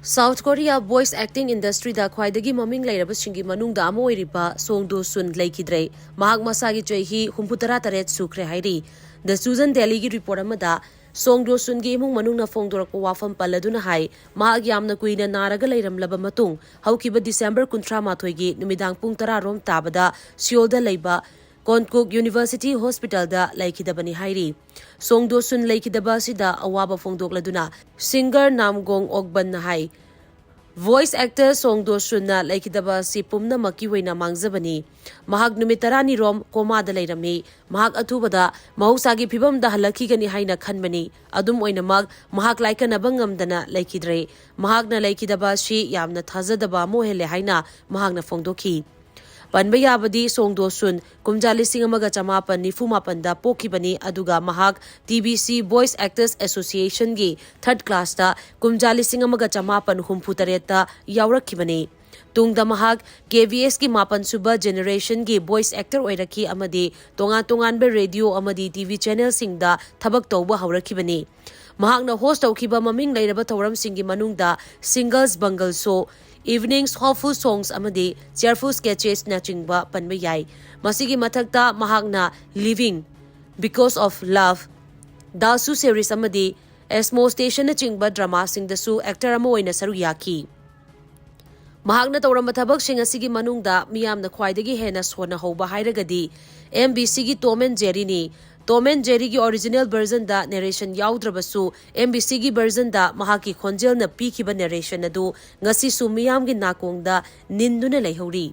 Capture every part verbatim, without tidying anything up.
South Korea voice acting industry ꯗ ꯈ꯭ꯋꯥꯏꯗꯒꯤ ꯃꯃꯤꯡ ꯂꯩꯔꯕꯁꯤꯡꯒꯤ ꯃꯅꯨꯡꯗ ꯑꯃ ꯑꯣꯏꯔꯤꯕ ꯁꯣꯡ ꯗꯣ ꯁꯨꯟ ꯂꯩꯈꯤꯗ꯭ꯔꯦ꯫ ꯃꯍꯥꯛ ꯃꯁꯥꯒꯤ ꯆꯍꯤ ꯍꯨꯝꯐꯨꯇꯔꯥ ꯇꯔꯦꯠ ꯁꯨꯈ꯭ꯔꯦ ꯍꯥꯏꯔꯤ꯫ The Chosen Daily ꯒꯤ report ꯑꯃꯗ ꯁꯣꯡ ꯗꯣ ꯁꯨꯟꯒꯤ ꯏꯃꯨꯡ ꯃꯅꯨꯡꯅ ꯐꯣꯡꯗꯣꯔꯛꯄ ꯋꯥꯐꯝ ꯄꯜꯂꯗꯨꯅ ꯍꯥꯏ, ꯃꯍꯥꯛ ꯌꯥꯝꯅ ꯀꯨꯏꯅ ꯅꯥꯔꯒ ꯂꯩꯔꯝꯂꯕ ꯃꯇꯨꯡ ꯍꯧꯈꯤꯕ December ꯀꯨꯟꯊ꯭ꯔꯥ ꯃꯥꯊꯣꯏꯒꯤ ꯅꯨꯃꯤꯗꯥꯡ ꯄꯨꯡ ꯇꯔꯥ ꯔꯣꯝ ꯇꯥꯕꯗ ꯁꯤꯑꯣꯜꯗ ꯂꯩꯕ Konkuk University Hospital ꯗ ꯂꯩꯈꯤꯗꯕꯅꯤ ꯍꯥꯏꯔꯤ꯫ ꯁꯣꯡ ꯗꯣ ꯁꯨꯟ ꯂꯩꯈꯤꯗꯕ ꯑꯁꯤꯗ ꯑꯋꯥꯕ ꯐꯣꯡꯗꯣꯛꯂꯗꯨꯅ singer ꯅꯥꯝꯒꯣꯡ ꯑꯣꯛꯕꯟꯅ ꯍꯥꯏ, voice actor ꯁꯣꯡ ꯗꯣ ꯁꯨꯟꯅ ꯂꯩꯈꯤꯗꯕ ꯑꯁꯤ ꯄꯨꯝꯅꯃꯛꯀꯤ ꯑꯣꯏꯅ ꯃꯥꯡꯖꯕꯅꯤ꯫ ꯃꯍꯥꯛ ꯅꯨꯃꯤꯠ ꯇꯔꯥꯅꯤ ꯔꯣꯝ ꯀꯣꯃꯥꯗ ꯂꯩꯔꯝꯃꯤ꯫ ꯃꯍꯥꯛ ꯑꯊꯨꯕꯗ ꯃꯍꯧꯁꯥꯒꯤ ꯐꯤꯚꯝꯗ ꯍꯜꯂꯛꯈꯤꯒꯅꯤ ꯍꯥꯏꯅ ꯈꯟꯕꯅꯤ꯫ ꯑꯗꯨꯝ ꯑꯣꯏꯅꯃꯛ, ꯃꯍꯥꯛ ꯂꯥꯏꯀꯠꯅꯕ ꯉꯝꯗꯅ ꯂꯩꯈꯤꯗ꯭ꯔꯦ꯫ ꯃꯍꯥꯛꯅ ꯂꯩꯈꯤꯗꯕ ꯑꯁꯤ ꯌꯥꯝꯅ ꯊꯥꯖꯗꯕ ꯑꯃ ꯑꯣꯏꯍꯜꯂꯦ ꯍꯥꯏꯅ ꯃꯍꯥꯛꯅ ꯐꯣꯡꯗꯣꯛꯈꯤ꯫ ꯄꯟꯕ ꯌꯥꯕꯗꯤ, ꯁꯣꯡ ꯗꯣ ꯁꯨꯟ ꯀꯨꯝꯖꯥ ꯂꯤꯁꯤꯡ ꯑꯃꯒ ꯆꯃꯥꯄꯟ ꯅꯤꯐꯨ ꯃꯥꯄꯟꯗ ꯄꯣꯛꯈꯤꯕꯅꯤ, ꯑꯗꯨꯒ ꯃꯍꯥꯛ T V C Voice Actors Association ꯒꯤ third class ꯇ ꯀꯨꯝꯖꯥ ꯂꯤꯁꯤꯡ ꯑꯃꯒ ꯆꯃꯥꯄꯟ ꯍꯨꯝꯐꯨ ꯇꯔꯦꯠꯇ ꯌꯥꯎꯔꯛꯈꯤꯕꯅꯤ꯫ ꯇꯨꯡꯗ ꯃꯍꯥꯛ K V S ꯀꯤ ꯃꯥꯄꯟ ꯁꯨꯕ generation ꯒꯤ voice actor ꯑꯣꯏꯔꯛꯈꯤ ꯑꯃꯗꯤ ꯇꯣꯉꯥꯟ ꯇꯣꯉꯥꯟꯕ radio ꯑꯃꯗꯤ T V channel ꯁꯤꯡꯗ ꯊꯕꯛ ꯇꯧꯕ ꯍꯧꯔꯛꯈꯤꯕꯅꯤ꯫ ꯃꯍꯥꯛꯅ host ꯇꯧꯈꯤꯕ ꯃꯃꯤꯡ ꯂꯩꯔꯕ ꯊꯧꯔꯝꯁꯤꯡꯒꯤ ꯃꯅꯨꯡꯗ Singles Bungle Show, Evenings Hopeful Songs ꯑꯃꯗꯤ Cheerful Sketches ꯅꯆꯤꯡꯕ ꯄꯟꯕ ꯌꯥꯏ꯫ ꯃꯁꯤꯒꯤ ꯃꯊꯛꯇ ꯃꯍꯥꯛꯅ Living, Because of Love, Dalsu Series ꯑꯃꯗꯤ Asmo Station ꯅꯆꯤꯡꯕ drama ꯁꯤꯡꯗꯁꯨ actor ꯑꯃ ꯑꯣꯏꯅ ꯁꯔꯨꯛ ꯌꯥꯈꯤ꯫ ꯃꯍꯥꯛꯅ ꯇꯧꯔꯝꯕ ꯊꯕꯛꯁꯤꯡ ꯑꯁꯤꯒꯤ ꯃꯅꯨꯡꯗ ꯃꯤꯌꯥꯝꯅ ꯈ꯭ꯋꯥꯏꯗꯒꯤ ꯍꯦꯟꯅ ꯁꯣꯟꯅꯍꯧꯕ ꯍꯥꯏꯔꯒꯗꯤ M B C ꯒꯤ Tom and Jerry ꯅꯤ꯫ Tom and Jerry ꯒꯤ original version ꯗ narration ꯌꯥꯎꯗ꯭ꯔꯕꯁꯨ, M B C ꯒꯤ version ꯗ ꯃꯍꯥꯛꯀꯤ ꯈꯣꯟꯖꯦꯜꯅ ꯄꯤꯈꯤꯕ narration ꯑꯗꯨ ꯉꯁꯤꯁꯨ ꯃꯤꯌꯥꯝꯒꯤ ꯅꯥꯀꯣꯡꯗ ꯅꯤꯟꯗꯨꯅ ꯂꯩꯍꯧꯔꯤ꯫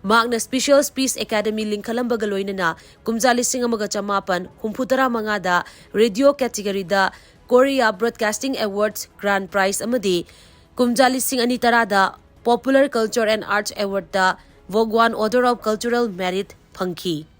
ꯃꯍꯥꯛꯅ Special Speech Academy ꯂꯤꯡꯈꯠꯂꯝꯕꯒ ꯂꯣꯏꯅꯅ ꯀꯨꯝꯖꯥ ꯂꯤꯁꯤꯡ ꯑꯃꯒ ꯆꯃꯥꯄꯟ ꯍꯨꯝꯐꯨ ꯇꯔꯥ ꯃꯉꯥꯗ radio category ꯗ Korea Broadcasting Awards Grand Prize ꯑꯃꯗꯤ ꯀꯨꯝꯖꯥ ꯂꯤꯁꯤꯡ ꯑꯅꯤ ꯇꯔꯥꯗ Popular Culture and Arts Award the Bhagwan Order of Cultural Merit ꯐꯪꯈꯤ꯫